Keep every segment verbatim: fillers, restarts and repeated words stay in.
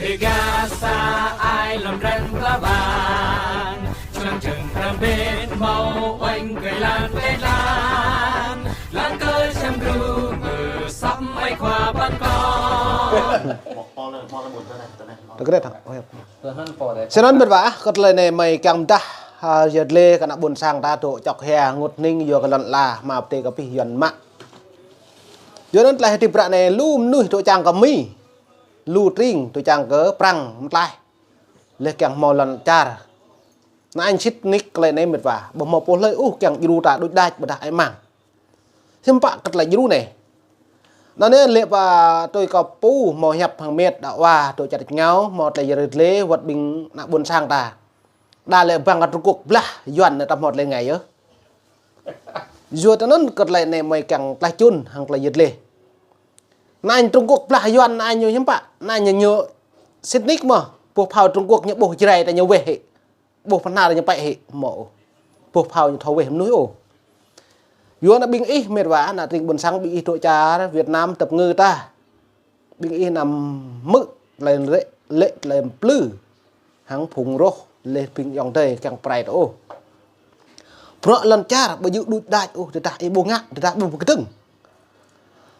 Gasa ai lŏm ren pla bang, čơlăng čơng răm ƀĕ mâo oanh kơi lan ƀĕ lan, lan kơi sem gru mơ săp mai khua păn kơ. Tơ kret hă? Ơ, yă. Snăn mĕt wa, kơ tơlơi anai mơi kiăng mdah, ha, yơh lĕ kơ ană ƀôn sang ta dŏ čŏk hia ngut hning yua kơ lŏn ala, mă pơtê kơ pih Yuan mă. Yua anŭn tơlơi hơdip ră anai lu mnuih dŏ čang kơ Mi. Lu tring dŏ čang kơ Prăng mơtlaih. Lĕ kiăng hmâo lŏn čar. Anŭn sĭt nik tơlơi anai mĕt wa. Ƀu hmâo pô hlơi ôh kiăng djru ta đôč đač ƀôdah ai mang. Hiư̆m pă kơ tơlơi djru anai. Anŭn anai lĕ pă tui kơ pô hmâo hiăp hăng mĕt đa wa dŏ čar tač rơngiao hmâo tơlơi yơh lĕ wơ̆t ƀing ană ƀôn sang ta. Đa lĕ bang kơ Trung Quốc blah Yuan anai ta hmâo tơlơi ngai yơh. Yua tơ anŭn kơ tơlơi anai mơi kiăng tlaih čun hăng tơlơi yơh lĕ. Anŭn Trung Quốc blah Yuan anŭn ñu hiư̆m pă, anŭn ñu ñu sĭt nik mơ̆, boh phao Trung Quốc ñu ƀuh Jrai ta ñu weh hĭ. Ƀuh Bahnar ñu pĕ hĭ mơ̆ ôh. Boh phao ñu thâo weh mnuih ôh. Yua anŭn ƀing ih mĕt wa, ană tring ƀôn sang ƀing ih dŏ čar Việt Nam tơpơngư ta. Ƀing ih anăm hmư̆ tơlơi lĕ, lĕ tơlơi plư. Hăng phung roh lĕ ƀing ayŏng adơi kiăng prai ta ôh. Bruă lŏn čar ƀu djơ̆ đôč đač ôh, tơdah ih ƀu ngă, tơdah ƀu pơkơdơ̆ng.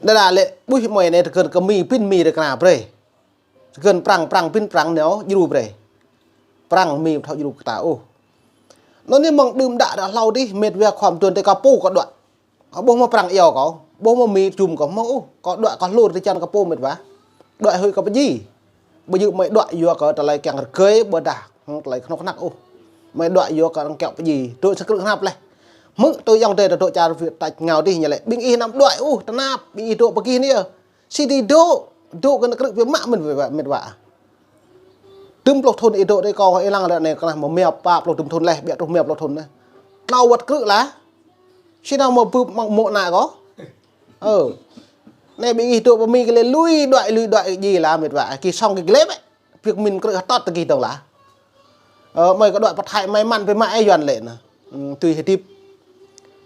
Đa đa lĕ ƀuh mơi anai tơkơ̆n kơ Mi, pin Mi rơkra brơi. Tơkơ̆n Prăng, Prăng pin Prăng nao djru brơi. Prăng Mi thâo djru kơ ta ôh. Anŭn anai mơ̆ng đưm đă đă hlâo dih, mĕt wa khua mơduôn tơi kơ pô kơ đuaĭ. Ƀuh mơ̆ Prăng iâu kâo, ƀuh mơ̆ Mi čum kâo hmâo ôh, kâo đuaĭ kâo hlur tơčan kơ pô mĕt wa. Đuaĭ huĭ kơ pơjing. Ƀu djơ̆ mơi đuaĭ yua kơ tơlơi kiăng rơgơi ƀôdah hăng tơlơi kơnuk kơna ôh. Mơi đuaĭ yua kơ arăng kiaŏ pơjing. Dŏ sa krư̆ hnap leh. Hmư̆ tui ayŏng adơi ta dŏ čar Việt tač rơngiao dih ñu lĕ. Ƀing ih anăm đuaĭ ôh, tơnap, ƀing ih dŏ pơgih anai yơh. Sĭt ih dŏ, dŏ kơ ană krư̆ biă mă mĕt wa, mĕt wa. Dŭm pluh thŭn ih dŏ tơi kâo ih lăng ră anai kơnah mơ̆ mia pă pluh dŭm thŭn leh, biă truh mia pluh thŭn leh. Tlâo wơ̆t krư̆ lah. Sĭt nao mơ̆ bưp mă mŏ ană kâo. Ơ. Anai ƀing ih dŏ pơ Mi kơ lĕ lui đuaĭ, lui đuaĭ ji lah mĕt wa. Ki song ki glep ĕ. Biă min krư̆ hơtŏt tơ gih dơ̆ng lah. Ơ, mơi kơ đuaĭ pơthai mơi măn pơ mă ih Yuan lĕ anŭn. Ư, tui hơdip.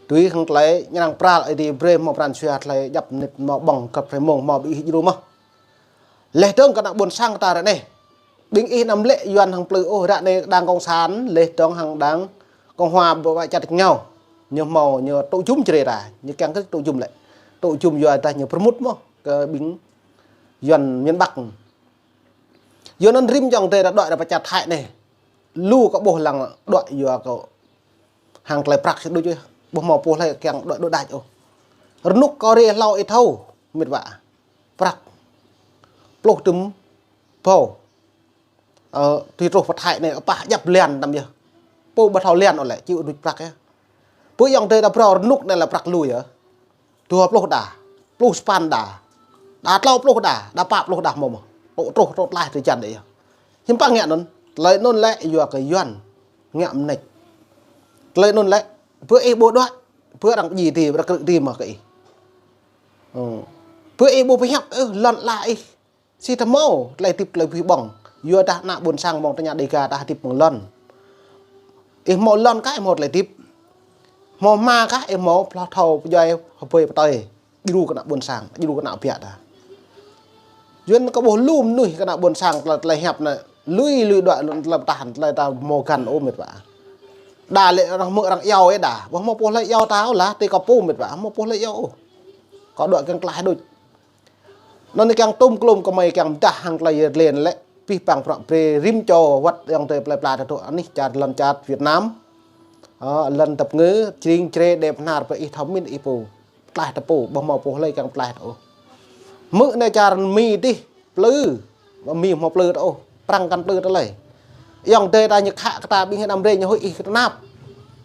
Tui hăng tơlơi ñu arăng pral ih dih brơi hmâo pran jua tơlơi djăp mơnit hmâo ƀơ̆ng găp hrơi mông hmâo ƀing ih djru mơ̆. Leh dơ̆ng kơ ană ƀôn sang ta ră anai. Ƀing ih anăm lĕ Yuan hăng plư ôh, ră anai đảng cộng sản leh dơ̆ng hăng đảng cộng hòa ƀu ƀă čar tač rơngiao. Ñu hmâo, ñu tŭ jum Jrai ta, ñu kiăng kơ tŭ jum lĕ. Tŭ jum yua dah ñu pơrmŭt mơ̆ kơ ƀing Yuan miền Bắc. Yua anŭn rĭm ayŏng adơi ta đuaĭ ra pơ čar Thái anai. Lu kơ ƀuh lăng đuaĭ yua kơ hăng tơlơi prăk sĭt đôč ôh. Ƀu hmâo pô hlơi kiăng đuaĭ đôč đač ôh. Rơnŭk kâo rai hlâo ih thâo, mĕt wa. Prăk. Pluh dŭm ƀâo. Ơ, tui truh pơ Thái anai, apah djăp lian tăm yơh. Pô ƀu thâo lian ôh lĕ, či ŭ đôč prăk yơh. Pô ayŏng adơi ta phrâo rơnŭk anai lĕ prăk lu yơh. Dua pluh đa, pluh sapăn đa, đa tlâo pluh đa, đa pă pluh đa mơ̆ mơ̆. Tŏ truh, tŏ tlaih tơčan đĕ yơh. Hiư̆m pă ngă anŭn, tơlơi anŭn lĕ yua kơ Yuan ngă mơneč. Tơlơi anŭn lĕ, ƀơi ih ƀu đuaĭ, ƀơi arăng ji ti, arăng krư̆ ti mơ̆ kơ ih. Ơ. Ƀơi ih ƀu pơhiăp, ơ, lŏn ala ih. Sĭt ta hmâo, tơlơi hơdip tơlơi abih bang. Yua dah ană ƀôn sang mơ̆ng tơña Dêga ta hơdip mơ̆ng lŏn. Ih hmâo lŏn kah ih hmâo tơlơi hơdip. Hmâo hma kah ih hmâo plah thâo pơdjai hơbơi pơtơi. Djru kơ ană ƀôn sang, djru kơ ană biă ta. Yuan kơ ƀuh lu mnuih kơ ană ƀôn sang tơlơi, tơlơi hiăp anai. Lui, lui đuaĭ lŏn tơlơi pơtah, tơlơi ta hmâo găn ôh mĕt wa. Đa lĕ arăng hmư̆ arăng iâu ih đa. Ƀu hmâo pô hlơi iâu ta ôh lah, tơi kơ pô mĕt wa. Hmâo pô hlơi iâu ôh. Kâo đuaĭ kiăng tlaih đôč. Anŭn anai kiăng tŭm klôm kơ mơi kiăng mơdah hăng tơlơi yơh lĕ lĕ. Pih pang prăk brơi rĭm čô wơ̆t ayŏng adơi plơi pla ta dŏ anih čar lŏn čar Việt Nam. Ơ, lŏn tơpơngư, jring jre đe Bahnar pơ ih thâo min ih pô. Tlaih ta pô, ƀu hmâo pô hlơi kiăng tlaih ta ôh. Hmư̆ anai čar Mi dih, plư. Ƀu Mi hmâo plư ta ôh. Prăng kăn plư ta lơi. Ayŏng adơi ta ñu khă kơ ta ƀing ih anăm rai ñu huĭ ih tơnap.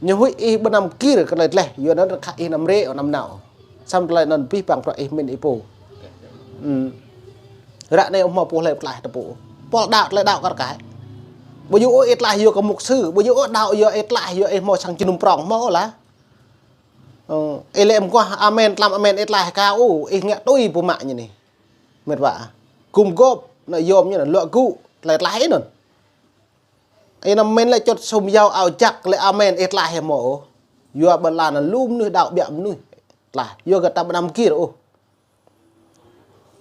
Ñu huĭ ih ƀu anăm gir kơ tơlơi dleh. Yua anŭn khă ih anăm rai anăm nao. Samơ̆ tơlơi anŭn pih pang prăk ih min ih pô. Ư. Ră anai ƀu hmâo pô hlơi tlaih ta pô. Pol đaŏ tơlơi đaŏ kar kaĭ. Ƀu djơ̆ ôh ih tlaih yua kơ mục sư. Ƀu djơ̆ ôh đaŏ yua ih tlaih yua ih hmâo sang jơnum prŏng hmâo lah. Ơ, ih lĕ mơguah amen, tlam amen ih tlaih kâo ôh, ih ngă tui pơmă ñu anai. Mĕt wa. Gum gôp, ană yôm ñu anŭn, luă gŭ, tơlơi tlaih ih anŭn. Ih anăm min lĕ čŏt sum yao ao jak lĕ amen ih tlaih hmâo ôh. Yua ƀơi lŏn anŭn lu mnuih đaŏ biă mnuih tlaih. Yua kơ ta ƀu anăm gir ôh.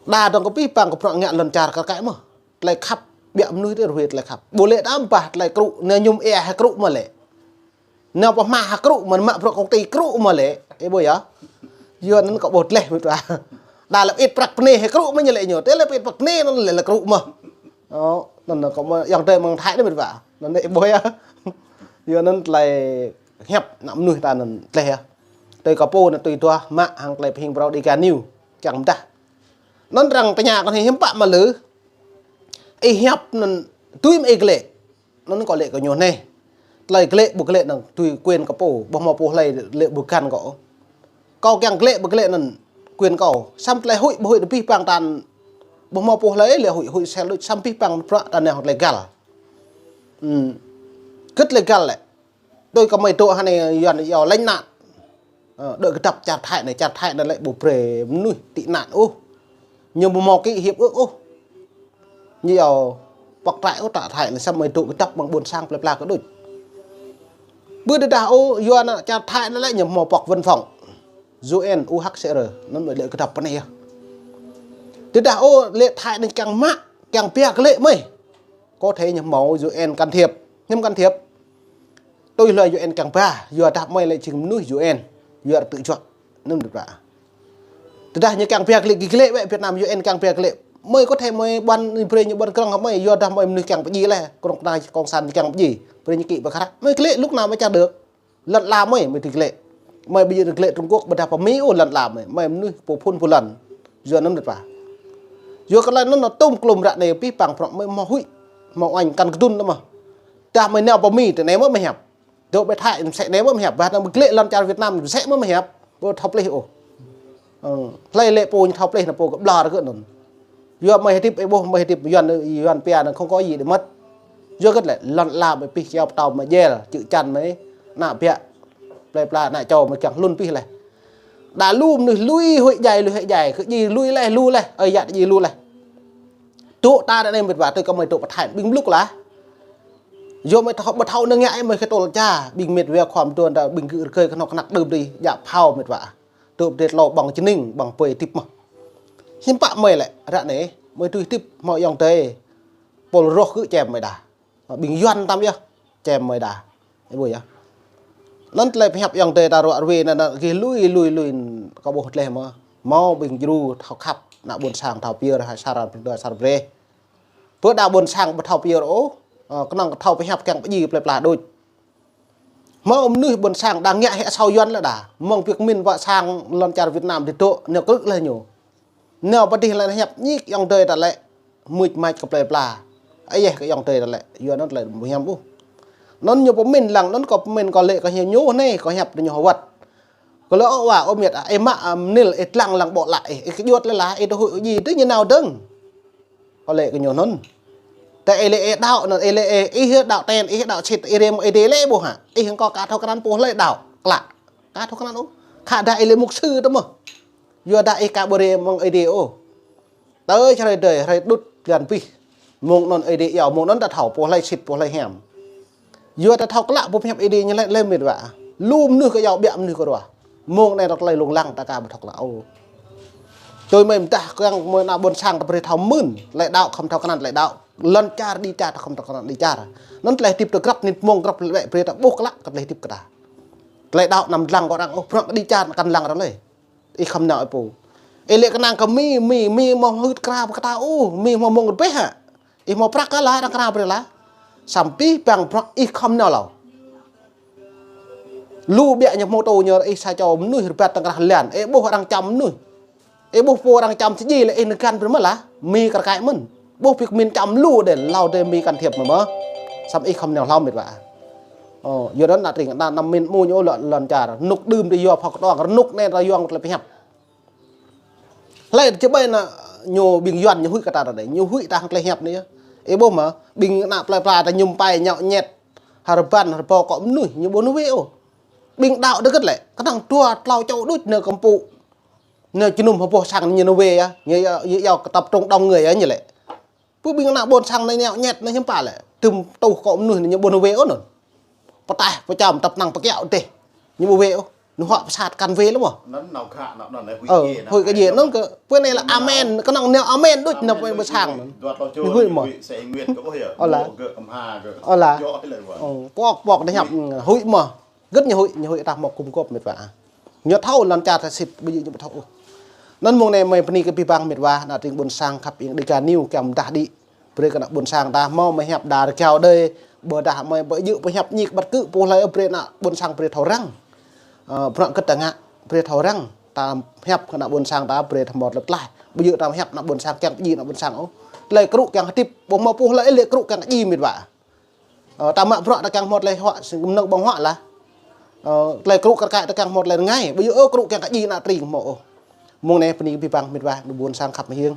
Đa dơ̆ng kơ pih pang kơ prăk ngă lŏn čar kar kaĭ mơ̆. Tơlơi khăp. Biă mơnuih tơ ruai tơlơi khăp. Ƀu lĕ tơdah bah tơlơi krŭ, nao mơñum ê ha krŭ mơ̆ lĕ. Nao pơhma ha krŭ mơ̆, mă bruă kông ti krŭ mơ̆ lĕ. Ih ƀuh yơh. Yua anŭn kâo ƀuh tơleh mơ̆ tơdah. Đa lĕ pơit prăk pơnê ha krŭ mơ̆ ñu lĕ ñu. Tơ lĕ pơit prăk pơnê anŭn lĕ, lĕ krŭ mơ̆. Ơ, anŭn kâo mơ̆ ayŏng adơi mơ̆ng Thái anai mơ̆ tơdah. Anŭn ih ƀuh yơh. Yua anŭn tơlơi hiăp ană mơnuih ta anŭn tơleh yơh. Tui kâo pô anŭn tui duah mă hăng tơlơi pơhing phrâo Dega News. Čang mơdah. Anŭn arăng tơña kơ anai hiư̆m pă mă lư. Ih hiăp anŭn tui mơ̆ ih glaĭ. Anŭn kâo laĭ kơ ñu anai. Tơlơi glaĭ ƀu glaĭ anŭn tui quyền kâo pô, ƀu hmâo pô hlơi laĭ ƀu găn kâo. Kâo kiăng glaĭ ƀu glaĭ anŭn quyền kâo. Samơ̆ tơlơi huĭ ƀu huĭ tơ abih bang ta anŭn ƀu hmâo pô hlơi laĭ huĭ, huĭ sel đôč samơ̆ abih bang bruă ta anai hŏng tơlơi găl. Ưm. Kơ tơlơi găl lĕ. Tui kơ mơi dŏ hơnai Yuan iâu lánh nạn. Ơ, dŏ kơdŏp čar Thái anai, čar Thái anai lĕ ƀu brơi mơnuih tị nạn ôh. Ñu ƀu hmâo ký hiệp ước ôh. Ñu iâu pŏk trại ôh, trại Thái anai samơ̆ mơi dŏ kơdŏp amăng ƀôn sang plơi pla kơ đôč. Ƀu tơdah ôh, Yuan ană čar Thái anai lĕ ñu hmâo pŏk văn phòng U N, U H C R, anŭn mơi lĕ kơdŏp pơ anai yơh. Tơdah ôh, lĕ Thái anai kiăng mă, kiăng pia kơ lĕ mơi. Có thể ñu hmâo U N can thiệp, ñu can thiệp. Tui hlơi U N kiăng ba, yua dah mơi lĕ jing mơnuih U N, yua tŭ juă. Anŭn mơ̆ tơdah. Tơdah ñu kiăng pia kơ lĕ, gih glaĭ wĕ Việt Nam U N kiăng pia kơ lĕ. Mơi có thể mơi ƀuăn brơi ñu ƀuăn krong hă mơi, yua dah mơi mơnuih kiăng pơdjai lĕ, krong kơna cộng sản kiăng pơdjai. Brơi ñu kĭ pơkra. Mơi glaĭ lúc nào mơi čang được. Lŏn ala mơi, mơi tui glaĭ. Mơi ƀu djơ̆ glaĭ Trung Quốc, ƀôdah pơ Mi ôh lŏn ala mơi. Mơi mơnuih pô phŭn pô lŏn. Yua anŭn mơ̆ tơdah. Yua kơ tơlơi anŭn anŭn tŭm klum ră anai abih bang prŏng mơi hmâo huĭ. Hmâo uănh kăn kơdŭn tơ mơ̆. Dah mơi nao pơ Mi tơ anai mơi mơhiăp. Dŏ pơ Thái mơsĕ anai mơ̆ mơhiăp, ƀôdah mơi glaĭ lŏn čar Việt Nam mơsĕ mơ̆ mơhiăp. Ƀu thâo plih ôh. Ơ, hlơi lĕ pô ñu thâo plih anŭn pô kơ ƀlŏr kơ anŭn. Yua mơi hơdip ih ƀuh, mơi hơdip Yuan, Yuan pia anŭn không có gì để mất. Yua kơ tơlơi lŏn ala mơi pih kiao pơtâo mơi jel, čư̆ čan mơi, ană biă, plơi pla ană čô mơi kiăng hlŭn pih leh. Đa lu mơnuih lui huĭ djai, lui huĭ djai, kơ djai lui leh, lu leh, ơi yă djai lu leh. Dŏ ta ră anai mĕt wa tui kơ mơi dŏ pơ Thái, ƀing mluk lah. Yua mơi thâo, ƀu thâo nao ngă ih mơi khĕ tơl ča, ƀing mĕt wa khŏm đuaĭ ta, ƀing gơ̆ rơgơi kơnơ̆ng kơnăk đưm đĭ, djă phao mĕt wa. Dŏ pơdrĕt lŏ ƀơ̆ng čơning, ƀơ̆ng pơi hơdip mơ̆. Hiư̆m pă mơi lĕ, ră anai, mơi tui hơdip hmâo ayŏng adơi. Pôl rŏh gơ̆ čem mơi đa. Ƀing Yuan tam yơh, čem mơi đa. Ih ƀuh yơh. Anŭn tơlơi pơhiăp ayŏng adơi ta ruă ruai anŭn, anŭn gih lui, lui, lui, kâo ƀuh tơleh mơ̆. Hmâo ƀing djru thâo khăp, ană ƀôn sang thâo pơyơr, hai sar, dua sar brơi. Ƀôdah ƀôn sang ƀu thâo pơyơr ôh, ơ, kơnơ̆ng kơ thâo pơhiăp kiăng pơdjai plơi pla đôč. Hmâo mơnuih ƀôn sang đang ngă hĕ asâo Yuan lĕ đa. Mơ̆ng Việt Minh wă sang lŏn čar Việt Nam dŏ, nao krư̆ leh ñu. Nao pơdih lĕ hiăp ñik ayŏng adơi ta lĕ. Mưč mač kơ plơi pla. Ayeh kơ ayŏng adơi ta lĕ. Yua anŭn tơlơi ƀu hiam ƀuh. Anŭn ñu pơmĭn lăng, anŭn kâo pơmĭn kâo lĕ kơ ñu anai, kâo hiăp ñu hơwăt. Kơ lĕ ơ wa, ơ mĕt, ơ, ih mă, ơ, mơnil, ih lăng lăng ƀô̆ lă, ih, ih kơjuăt lĕ lah, ih tơ huĭ djai, tơ ñu nao dơ̆ng. Kâo lĕ kơ ñu anŭn. Tơ ih lĕ ih đaŏ anŭn, ih lĕ ih, ih đaŏ ten, ih đaŏ sit, ih rem, ih dê lĕ ƀuh hă. Ih hăng kâo ka thâo krăn pô hlơi đaŏ, klă. Ka thâo krăn ôh. Khă dah ih lĕ mục sư tơ mơ̆. Yua dah ih ka ƀu rem mơ̆ng ih dê ôh. Tơ hrơi adai, hrơi đŭt, blan pih. Mơ̆ng anŭn ih dê iâu, mơ̆ng anŭn ta thâo, pô hlơi sit, pô hlơi hiam. Yua ta thâo klă, pô pơhiăp ih dê ñu lĕ, lĕ mĕt wa. Lu mơnuih kơ iâu biă mơnuih kơ ruah. Mơ̆ng anai ta tơlơi lông lăng ta ka ƀu thâo klă ôh. Tui mơi mơdah kơnơ̆ng mơi ană ƀôn sang ta brơi thâo mưn, tơlơi đaŏ khŏm thâo krăn tơlơi đaŏ. Lŏn čar đĭ čar ta khŏm thâo krăn đĭ čar. Anŭn tơlơi hơdip ta grăp nit mơ̆ng grăp lĕ brơi ta ƀuh klă kơ tơlơi hơdip kơ ta. Tơlơi đaŏ anăm lăng kơ arăng ôh, bruă kơ đĭ čar anăm kăn lăng arăng lơi. Ih khŏm nao ih pô. Ih lĕ kơnang kơ Mi, Mi, Mi hmâo hưt kra pơkơtao ôh, Mi hmâo mơ̆ng rơbeh hă. Ih hmâo prăk kơ lah, arăng kra brơi lah. Samơ̆ abih bang bruă ih khŏm nao hlâo. Lu biă ñu hmâo tô ñu ih sa čô mơnuih rơbat tơkrah lan. Ih ƀuh arăng čăm mơnuih. Ih ƀuh pô arăng čăm sơdjai lĕ ih nao găn brơi mơ̆ lah. Mi kar kaĭ mơ̆n. Ƀuh pik min čăm lu đen, hlâo đen Mi can thiệp mơ̆ mơ̆. Samơ̆ ih khŏm nao hlâo mĕt wa. Ơ, yua anŭn ană tring, ană, anăm mĭn mơ̆ ñu lŏn, lŏn čar. Rơnŭk đưm đĭ yua phŏk kơtuang, rơnŭk anai ta yua tơlơi pơhiăp. Hlơi čơbơi ană ñu ƀing Yuan ñu huĭ kơ ta ră anai, ñu huĭ ta hăng tơlơi hiăp anai yơh. Ih ƀuh mơ̆, ƀing ană plơi pla ta mơñum pai ñao ñet, hơrbăn, hơrbâo akŏ mơnuih, ñu ƀu nao wĕ ôh. Ƀing đaŏ đơ gĭt lĕ, kơnơ̆ng dua tlâo čô đôč nao kơmpŭ. Nao jơnum hơboh sang ñu nao wĕ yơh, ñu, ñu, ñu kơ tập trung đông người yơh ñu lĕ. Pơ ƀing ană ƀôn sang anai ñao ñet anai hiư̆m pă lĕ. Tơm tuh akŏ mơnuih anai ñu ƀu nao wĕ ôh anŭn. Pơtaih, pơčăm, tăp năng pơkiaŏ dêh. Ñu ƀu wĕ ôh. Ñu huă pơsat kăn wê lắm mơ̆. Anŭn nao khă, nao, nao, nao huĭ. Ơ, kơ djai, huĭ kơ djai, anŭn kơ, pơ anai lĕ amen, kơnơ̆ng nao amen đôč, nao pơ sang anŭn. Ñu huĭ mơ̆. Ơ, lă. Ơ, lă. Ơ, pŏk, pŏk, anai hiăp, huĭ mơ̆. Gơ̆t ñu huĭ, ñu huĭ tah mơ̆ kŭm kŏp mĕt wa. Ñu thâo lŏn čar ta sĭt, ƀu djơ̆ ñu ƀu thâo ôh. Anŭn mông anai mơi bơni kơ abih bang mĕt wa, ană tring ƀôn sang khăp iêng Dega News kiăng pơdah đĭ. Brơi kơ ană ƀôn sang ta hmâo mơi hiăp đa rơgao đơi, ƀôdah mơi ƀu djơ̆ pơhiăp ñik ƀăt kơ pô hlơi, brơi ană ƀôn sang brơi thâo răng. Ơ, bruă gơ̆t ta ngă, brơi thâo răng. Ta hiăp kơ ană ƀôn sang ta brơi thâo mơ̆ tlaih. Ƀu djơ̆ ta hiăp ană ƀôn sang kiăng pơdjai ană ƀôn sang ôh. Tơlơi krŭ kiăng hơdip, ƀu hmâo pô hlơi lĕ krŭ kiăng kơ djai mĕt wa. Ơ, ta mă bruă ta kiăng hmâo tơlơi huă, sĭt mơnơ̆ng ƀơ̆ng huă lah. Ơ, tơlơi krŭ kar kaĭ ta kiăng hmâo tơlơi rơngai. Ƀu djơ̆ ôh krŭ kiăng kơ djai ană tring hmâo ôh. Mông anai bơni kơ abih bang mĕt wa, ană ƀôn sang khăp mơhiêng.